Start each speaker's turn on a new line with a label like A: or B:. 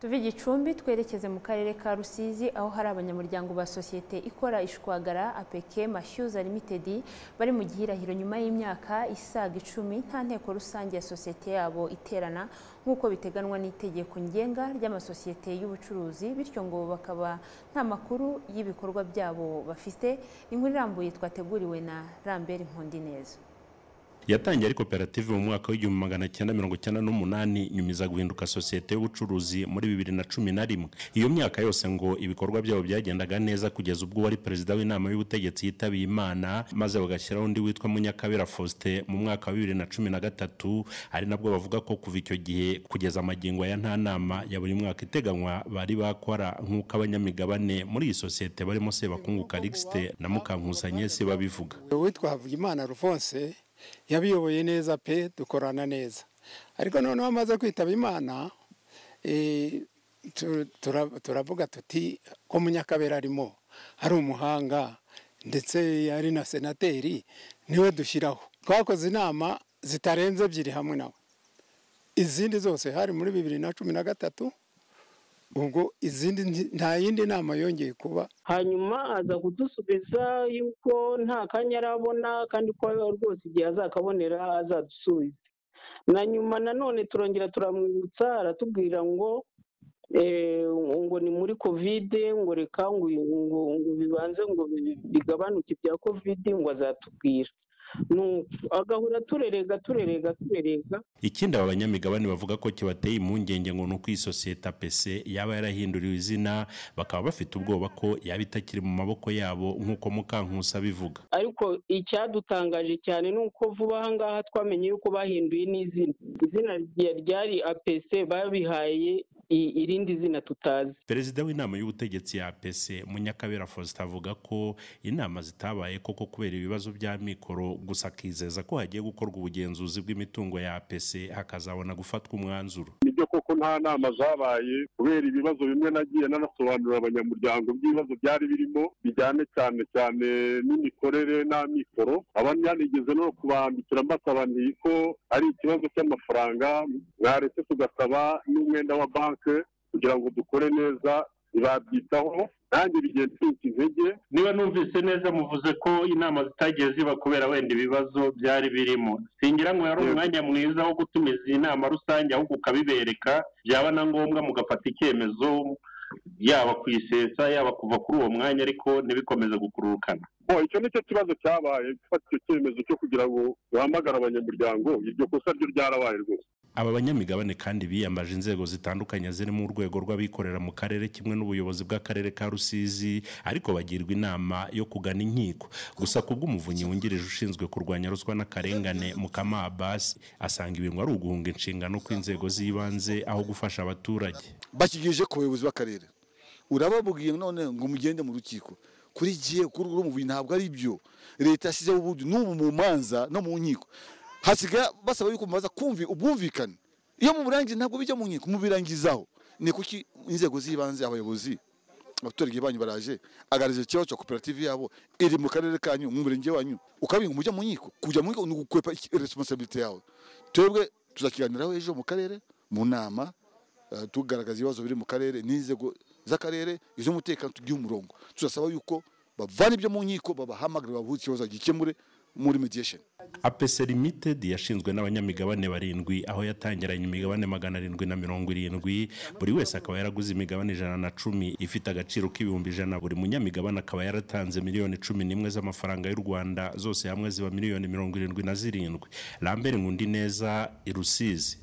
A: Tuve Gicumbi twerekeze mu karere ka Rusizi, aho hari abanyamuryango ba sosiyete ikora ishwagara APK Mashyuza Limited bari mu gihirahiro nyuma y'imyaka isaga 10 nta nteko rusange ya sosiyete yabo iterana nk'uko biteganwa n'itegeko ngenga ry'amasosiyete y'ubucuruzi, bityo ngo bakaba nta makuru y'ibikorwa byabo bafite. Inkuru irambuye twateguriwe na Lambert Nkundineza.
B: Yatangiye ari koperative mu mwaka w'1998, nyuma iza guhinduka sosiyete y'ubucuruzi muri 2011. Iyo myaka yose ngo ibikorwa byabo byagendaga neza, kugeza ubwo wari perezida w'inama y'ubutegetsi yitabiye Imana, maze bagashyiraho undi witwa Munyakabera Faustin mu mwaka wa 2013. Ari nabwo bavuga ko kuva icyo gihe kugeza amagingo ya nta nama ya buri mwaka iteganywa bari bakora, nk'uko abanyamigabane muri iyi sosiyete barimo Sebakungu Calixte na Mukankusanye se babivuga.
C: Uwitwa Havugimana Alphonse yabiyoboye neza pe, dukorana neza, ariko noneho amaze kwitaba Imana turavuga tuti ko Munyakabera arimo ari umuhanga ndetse ari na senateri, niwe dushyiraho. Twakoze inama zitarenze 2 hamwe nawe, izindi zose hari muri 2013, ubwo izindi nta yindi nama yongeye kuba.
D: Hanyuma aza kudusubiza yuko nta kanya arabona, kandi ko rwose igihe azakabonera azadusubiza. Na nyuma nanone turongera turamwibutsa, aratubwira ngo ngo ni muri Covid, ngo reka ngo bibanze ngo bigabanuke ibya Covid, ngo azatubwira. Agahora turerega turerega turerega.
B: Ikindi aba banyamigabane bavuga ko kibateye impungenge ngo nuko iyi sosiyete APC yaba yarahinduriwe izina, bakaba bafite ubwoba ko yaba itakiri mu maboko yabo, nk'uko Mukankusa bivuga.
D: Ariko icyadutangaje cyane ni uko vuba aha ngaha twamenye yuko bahinduye n'izina, izina ryari APC babihaye irindi zina tutazi.
B: Perezida w'inama y'ubutegetsi ya APC Munyakabera Faustin avuga ko inama zitabaye koko kubera ibibazo bya mikoro, gusa akizeza ko hagiye gukorwa ubugenzuzi bw'imitungo ya APC hakazabona gufatwa umwanzuro.
E: Nibyo koko nta nama zabaye kubera ibibazo bimwe nagiye nanasobanurira abanyamuryango by'ibibazo byari birimo bijyane cyane cyane n'imikorere n'amikoro. Abanyanigeze no kubandikira mbasaba nti ko ari ikibazo cy'amafaranga, mwaretse tugasaba n'umwenda wa banki kugira ngo dukore neza, ntibabyitaho, nanjye bigenda intege.
F: Niba numvise neza muvuze ko inama zitagiye ziba kubera wenda ibibazo byari birimo, singira ngo yari umwanya mwiza wo gutumiza inama rusange, ahubwo ukabibereka, byaba na ngombwa mugafata icyemezo, yaba kuyisesa yaba kuva kuri uwo mwanya, ariko ntibikomeze gukururukana.
E: Icyo nicyo kibazo cyabaye, gufata icyo cyemezo cyo kugira ngo duhamagare abanyamuryango, iryo kosa ryo ryarabaye rwose.
B: Aba banyamigabane kandi biyambaje inzego zitandukanye zirimo urwego rw'abikorera mu karere kimwe n'ubuyobozi bw'akarere ka Rusizi, ariko bagirwa inama yo kugana inkiko. Gusa kubw'umuvunyi wungirije ushinzwe kurwanya ruswa n'akarengane Mukama Abbas, asanga ibi ngo ari uguhunga inshingano kw'inzego z'ibanze aho gufasha abaturage.
G: Bakigije ku bayobozi b'akarere, urababwiye none ngo mugende mu rukiko, kuri giye kuri urwo ntabwo ari byo. Leta yashyizeho uburyo n'ubu mu manza no mu nkiko hasigaye basaba yuko mubaza kumvi ubwumvikane, iyo muburangije ntabwo bijya mu nkiko, mubirangizaho. Ni kuki inzego z'ibanze, abayobozi, abaturage banyu baraje agarije ikibazo cya koperative yabo iri mu karere kanyu, mu murenge wanyu, ukabinga mujya mu nkiko? Kujya mu nkiko ni ugukwepa responsibility yawe. Twebwe tuzakiganiraho ejo mu karere mu nama, tugaragaza ibibazo biri mu karere n'inzego z'akarere iz'umutekano, tugiye umurongo. Tuzasaba yuko bavana ibyo mu nkiko, babahamagara babuze ikibazo gikemure muri mediation.
B: APC Limited yashinzwe n'abanyamigabane 7, aho yatangiranye imigabane 770, buri wese akaba yaraguze imigabane 110 ifite agaciro k'ibihumbi 100. Buri munyamigabane akaba yaratanze miliyoni 11 z'amafaranga y'u Rwanda, zose hamwe ziba miliyoni 77. Lambert Nkundineza, i Rusizi.